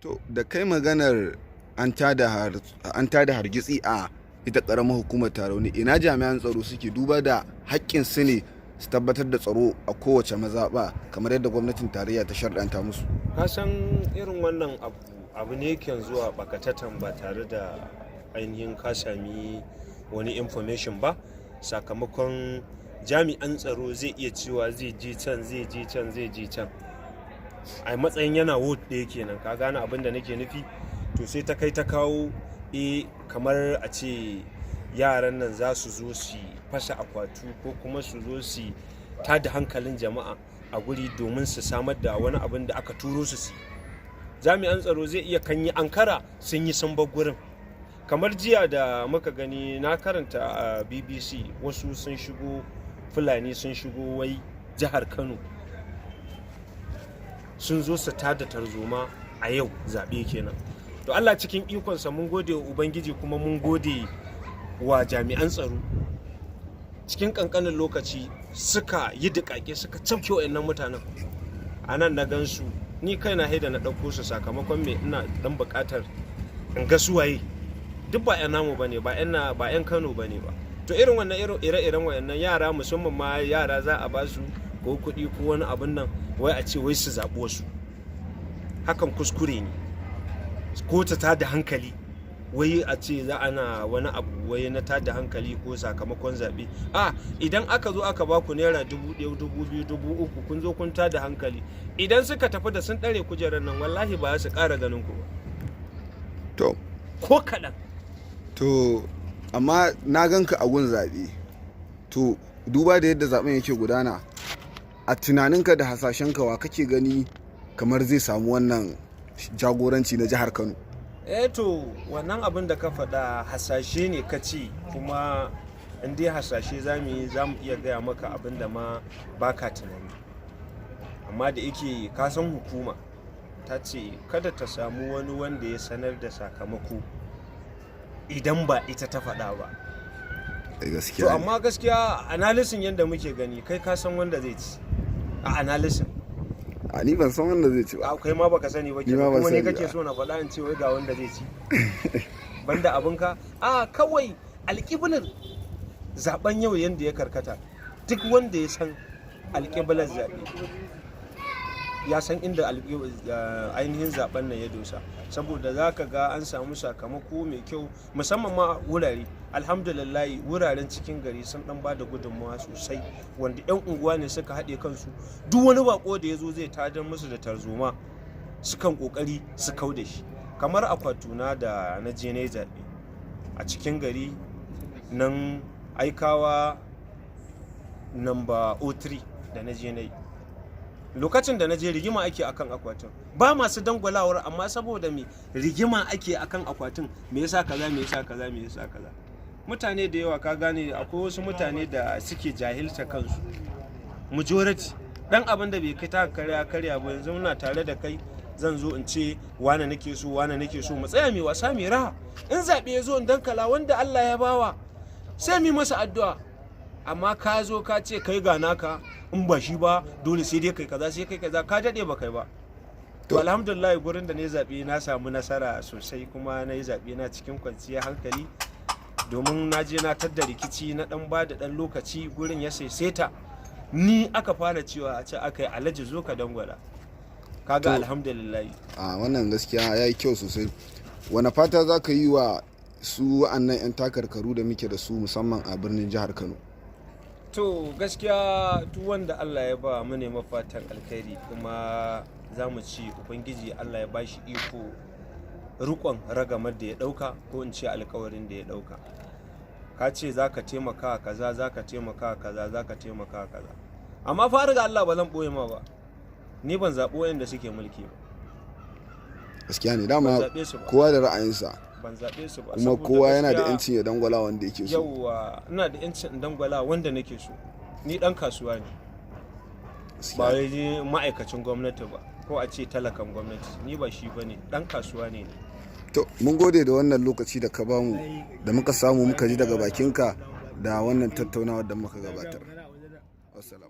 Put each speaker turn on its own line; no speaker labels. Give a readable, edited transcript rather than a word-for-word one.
To, da kai maganar an tada hargitsi a ita karamar hukumar Tarauni, ina jami'an tsaro suke, duba da haƙƙin su ne su tabbatar da tsaro a kowace mazaɓa kamar yadda gwamnatin tarayya ta sharɗanta musu?
Ka san irin wannan abu ne kan zuwa bakatatan ba tare da ainihin ka sami wani information ba. Sakamakon jami'an tsaro zai iya cewa zai je can, zai je can, zai je can, a matsayin yana ward ɗaya kenan. Ka gane abin da nake nufi? To, sai ta kai ta kawo, kamar a ce yaran nan za su zo su fasa akwatu ko kuma su zo su tada hankalin jama'a a guri domin su samar da wani abin da aka turo su su. Jami'an tsaro zai iya kan yi ankara sun yi, sun bar gurin. Kamar jiya da muka gani, na karanta a BBC, wasu sun shigo, Fulani sun shigo wai jihar Kano, sun zo su tada tarzoma a yau zaɓe kenan. To, Allah cikin ikonsa, mun gode wa Ubangiji kuma mun gode wa jami'an tsaro, cikin kankanin lokaci suka yi duƙaƙe, suka cafke wa'annan mutanen. A nan na gansu, ni kai na haida na ɗauko su, sakamakon me? Ina dan buƙatar in ga suwaye. Duk ba 'yan namu bane ba, 'yan ba 'yan Kano bane ba. To, irin wannan, irin ire-iren wayannan yara, musamman ma yara, za a ba su ko kuɗi ko wani abun nan, wai a ce wai su zaɓi wasu. Hakan kuskure ne. Ko ta tada hankali, wai a ce za ana wani abu wai na tada hankali ko sakamakon zaɓe. A idan aka zo aka baku ₦1,000, 2,000, 3,000, kun zo kun tada hankali, idan suka tafi da sun ɗare kujerar nan, wallahi ba za su ƙara ganin ku ba.
To.
Ko kaɗan.
To, amma na ganka a gun zaɓe. To, duba da yadda zaɓen yake gudana, a tunaninka da hasashenka, wa kake gani kamar zai samu wannan jagoranci na jihar Kano?
Eh, to, wannan abin da ka faɗa hasashe ne ka ce, kuma in dai hasashe za mu yi, za mu iya gaya maka abin da ma baka tunani. Amma da yake ka san hukuma ta ce kada ta samu wani wanda ya sanar da sakamako idan ba ita ta faɗa ba.
Gaskiya.
To, amma gaskiya analysis yadda muke gani, kai ka san wanda zai ci a analysis.
A ni ban san wanda zai ci ba.
Akwai ma baka sani ba
Ni ma
kenan.
ban
Kuma ne
sani
kake
ba.
so na faɗa in ce wai ga wanda zai ci banda abinka? A kawai alƙiblar zaben yau yanda ya karkata, duk wanda ya san alƙiblar zaɓe ya san inda ainihin zaben nan ya dosa, saboda za ka ga an samu sakamako mai kyau, musamman ma wurare, alhamdulillahi, wuraren cikin gari sun dan ba da gudunmawa sosai, wanda 'yan unguwa ne suka haɗe kansu. Duk wani bako da ya zo zai tadar musu da tarzoma, sukan kokari su kau da shi. Kamar akwatuna da na je na yi zaɓe a cikin gari nan, Aikawa namba 03 da na je na yi, lokacin da na je, rigima ake akan akwatin, ba masu dangwalawar, amma saboda me? Rigima ake akan akwatin, me yasa kaza, me yasa kaza, me yasa kaza. Mutane da yawa, ka gane, akwai wasu mutane da suke jahilta kansu, majority dan abin da bai kai ta karya karya ba. Yanzu muna tare da kai, zan zo in ce wane nake so, wane nake so, mu tsaya mai wasa mai raha. In zaɓe ya zo, in dankala wanda Allah ya bawa, sai mu masa addu'a. Amma ka zo ka ce kai ga naka, in ba shi ba dole sai dai kai kaza, sai kai kaza, ka daɗe ba kai ba. To, alhamdulillah, gurin da na yi zaɓe na samu nasara sosai, kuma na yi zaɓe na cikin kwanciyar hankali, domin na je na tadda rikici, na ɗan ba da ɗan lokaci gurin ya saisaita. Ni aka fara cewa a ce aka yi, "Alhaji, zo ka dangwala." Kaga, alhamdulillah.
A wannan gaskiya ya yi kyau sosai. Wani fata za ka yi wa su wa'annan 'yan takarkaru da muke da su, musamman a birnin jihar Kano?
To, gaskiya duk wanda Allah ya ba mu nema fatan alkhairi, kuma za mu ci Ubangiji Allah ya ba shi iko rikon ragamar da ya dauka, ko in ce alkawarin da ya dauka. Ka ce za ka taimaka kaza, za ka taimaka kaza, za ka taimaka kaza, amma fa ga Allah ba zan boye ma ba, ni ban zaɓi wayanda suke mulki ba.
Gaskiya ne dama.
Ban zaɓe su ba.
Kowa da ra'ayinsa.
Ban zaɓe su ba.
Kuma
Saboda
kowa yana da
gaskiya-
'yancin ya dangwala wanda yake so.
Yauwa, ina da 'yancin in dangwala wanda nake so. Ni dan kasuwa ne, ba
Gaskiya.
wai ni ma'aikacin gwamnati ba ko a ce talakan gwamnati. Ni ba shi bane, dan kasuwa ne ni.
To, mun gode da wannan lokaci da ka bamu, da muka samu muka ji daga bakinka da wannan tattaunawar da muka gabatar. Wassalam.